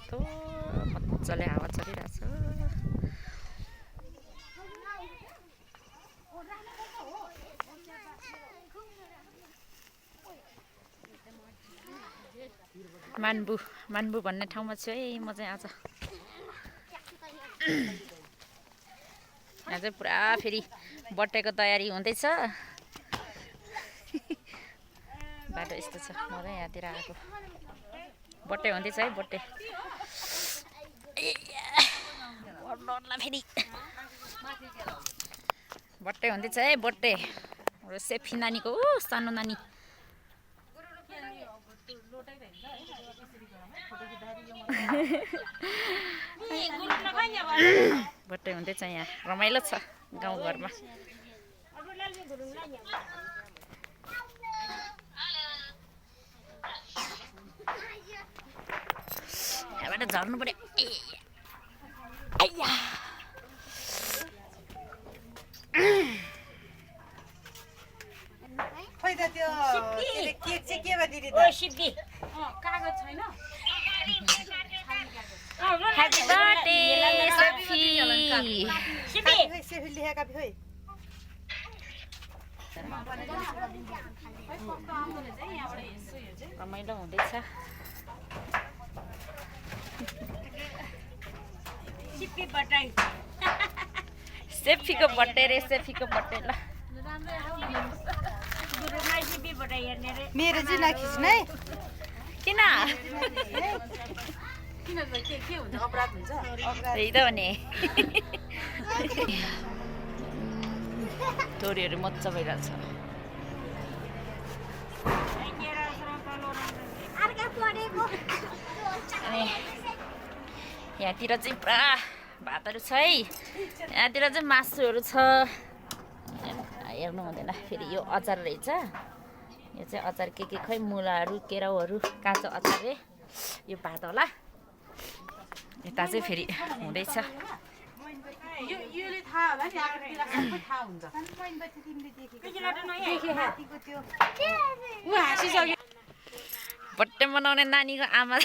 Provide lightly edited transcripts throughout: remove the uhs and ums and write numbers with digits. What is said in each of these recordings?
कस्तो मजाले हावा चलिरहेछ। मानबु भन्ने ठाउँमा छु है म चाहिँ आज। यहाँ चाहिँ पुरा फेरि बर्थडेको तयारी हुँदैछ। बाटो यस्तो छ, म चाहिँ यहाँतिर आएको। बर्थडे हुँदैछ है, बर्थडे फेरि बर्थडे हुँदैछ है, बर्थडे सेफी नानीको। सानो नानी बर्थडे हुँदैछ यहाँ, रमाइलो छ गाउँघरमा। यहाँबाट झर्नु पर्यो। खोइ त त्यो केक चाहिँ के भयो दिदी? सिद्धि कागज छैन? Happy birthday Saifee. सेफी लेखेका खोइ। रमाइलो हुँदैछ। सेफीको बर्थडे रे, सेफीको बर्थडे ल। मेरो चाहिँ नखिच्नु है। किन? के हुन्छ? अपराध हुन्छ? त्यही त भने तोरीहरू मजा भइरहेछ। अनि यहाँतिर चाहिँ पुरा भातहरू छ है। यहाँतिर चाहिँ मासुहरू छ। हेर्नु हुँदैन। फेरि यो अचार रहेछ। यो चाहिँ अचार के खै, मुलाहरू, केराउहरू, काँचो अचार रे। यो भात होला। यता चाहिँ फेरि हुँदैछ। बर्थडे मनाउने नानीको आमा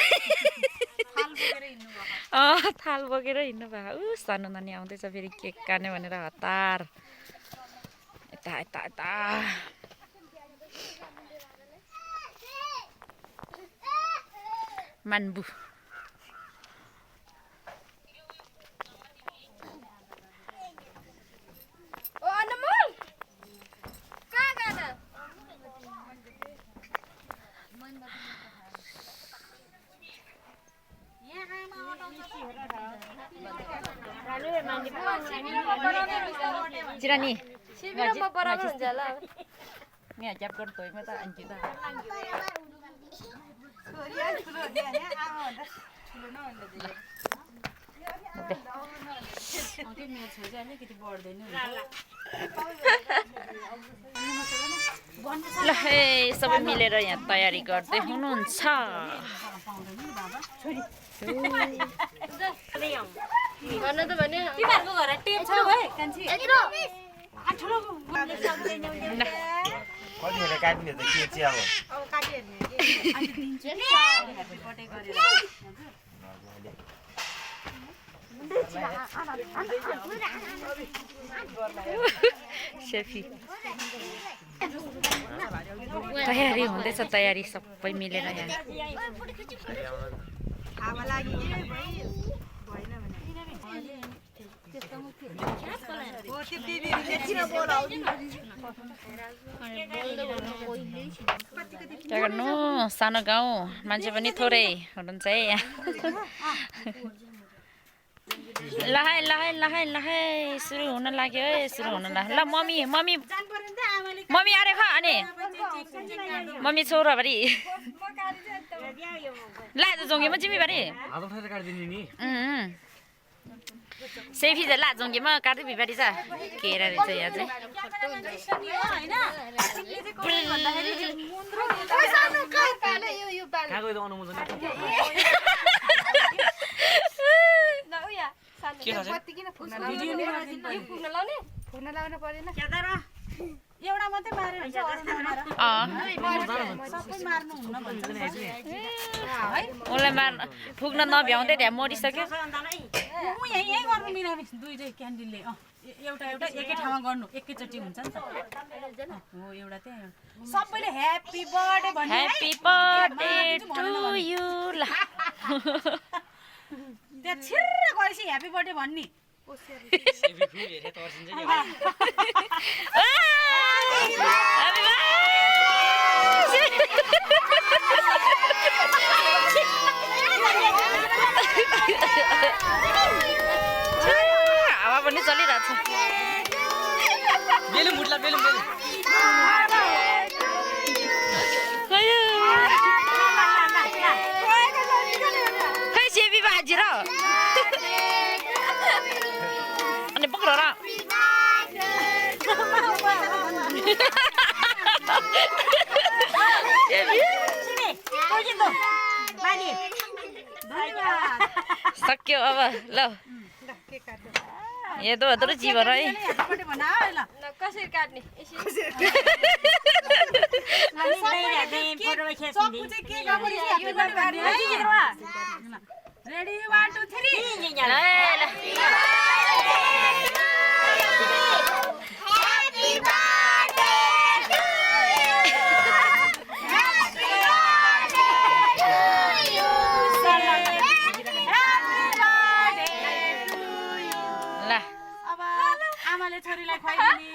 थाल बोकेर हिँड्नु भएको। सानो नानी आउँदैछ फेरि केक काट्ने भनेर हतार। यता यता यता मानबु Jirani. Sibira mau parang jalan. Ini aja pertoy mata anjing dah. ल है सबै मिलेर यहाँ तयारी गर्दै हुनुहुन्छ। Mana tu mana? तिमीहरुको घर टेप छ है कान्छी? कतिले काट्ने त के चाहिँ अब काटिहेर्ने के? अनि दिन्छु नि। ह्यापी बर्थडे गरेर। सेफी तयारी हुँदैछ, तयारी सबै मिलेर यहाँ। हावा लागि के भइ भएन भने। हो त्यो दिदीले किन बोलाउँछ? के गर्नु, सानो गाउँ मान्छे पनि थोरै हुनुहुन्छ है यहाँ। ल है ल है ल है ल है सुरु हुन लाग्यो है, सुरु हुन लाग्यो। ल मम्मी मम्मी मम्मी आरे खा अनि मम्मी छोरा भरी ला जोंगेमा जिम्मी भरी हात उठाएर काट्दिनु नि। सेफी चाहिँ ला जोंगेमा काट्दै बिबारी छ केरा रहेछ यहाँ चाहिँ। कहाँको त अनुमोदन बत्ती किन फुक्न लाउने? यो फुक्न लाउने? फुक्न लाउन पर्दैन। एउटा मात्रै मारे हुन्छ अरू नमार सबै मार्नु हुन्न भन्छ है उसलाई मार्न पुग्न नभ्याउँदै त्यहाँ मरिसक्यो म यही गर्नु मिलामी दुईटै क्यान्डिलले एउटा एकै ठाउँमा गर्नु एकैचोटि हुन्छ नि त हो एउटा त्यही सबैले ह्याप्पी बर्थडे भन्नु ह्याप्पी बर्थडे टु यु ल त्यहाँ छिर्र गएपछि ह्याप्पी बर्थडे भन्ने हावा पनि चलिरहेछ बेलुन फुट्ला बेलुन बेलुन खै सेबी बाजी र अनि पक्र र सक्यो अब ल ये तो अदर जीव र है कसरी काट्ने रेडी 1 2 3 आमाले छोरीलाई खुवाइदिने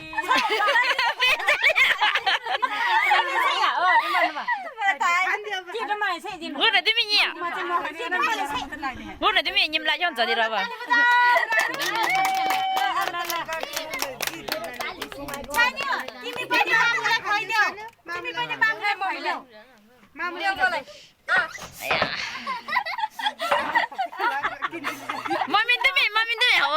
Guna demi nya. Guna demi nyim la yon jadi raba. तिमी पनि मामुलाई खुवाइदेऊ तिमी पनि मामुलाई खुवाइदेऊ मामुले बोले Mami demi हो.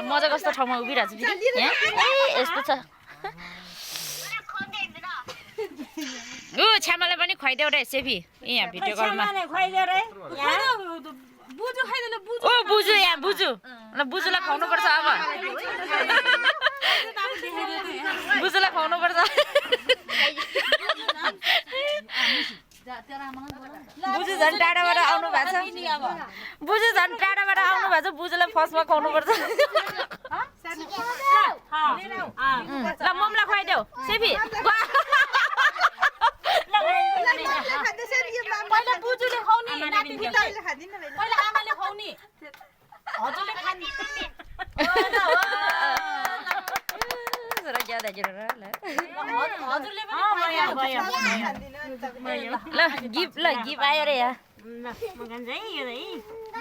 मजा कस्तो ठाउँमा उभिरहेको छु फेरि यहाँ ए यस्तो छ छ्यामालाई पनि खुवाइदेऊ रे सेफी यहाँ भिडियो कलमा बुजु खाइदेले बुजु ओ बुजु यहाँ बुजु ल बुजुलाई खुवाउनु पर्छ अब बुजुलाई खुवाउनु पर्छ बुजु झन् टाढाबाट आउनु भएको छ बुजु झन् टाढाबाट आउनु भएको छ बुजुलाई फर्स्टमा खुवाउनु पर्छ ल ममलाई खुवाइदेऊ सेफी पहिला बुजुले खुवाउने नातिनीलाई पहिला आमाले खुवाउने हजुरले खाने हजुरले पनि ल गिफ्ट आयो रे यहाँ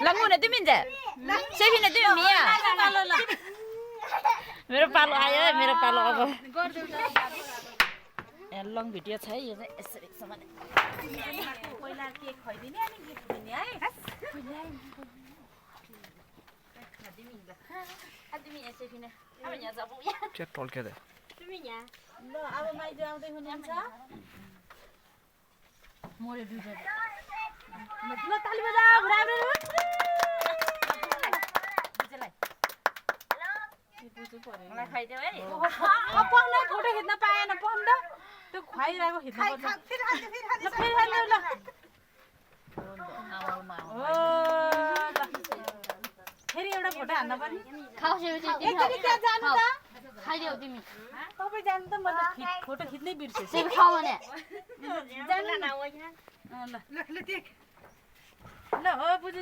ल मुना तिमी जा सेफी न तिमी मिया मेरो पालो आयो मेरो पालो अब यहाँ लङ भिडियो छ है यो चाहिँ यसरी समाने पहिला केक खुवाइदिने अनि गिफ्ट दिने है तिमी यहाँ सेफी न अब यहाँ जाबौ क्या टल्क्या दे तिमी यहाँ ल अब माइज आउँदै हुनुहुन्छ मोरे दुईटा ल ताली बजा भुराम्रो मलाई खाइदेऊ है पहना फोटो खिच्न पाएन पहना त्यो खुवाइरहेको खिच्न पर्छ फेरि हाल्नु ल फेरि एउटा फोटो हान्न पर्ने एकचोटि त्यहाँ जानु त खाइदेऊ तिमी तपाईँ जानु त म त फोटो खिच्नै बिर्सेँ सेब खाऊ भने ल हो बुझु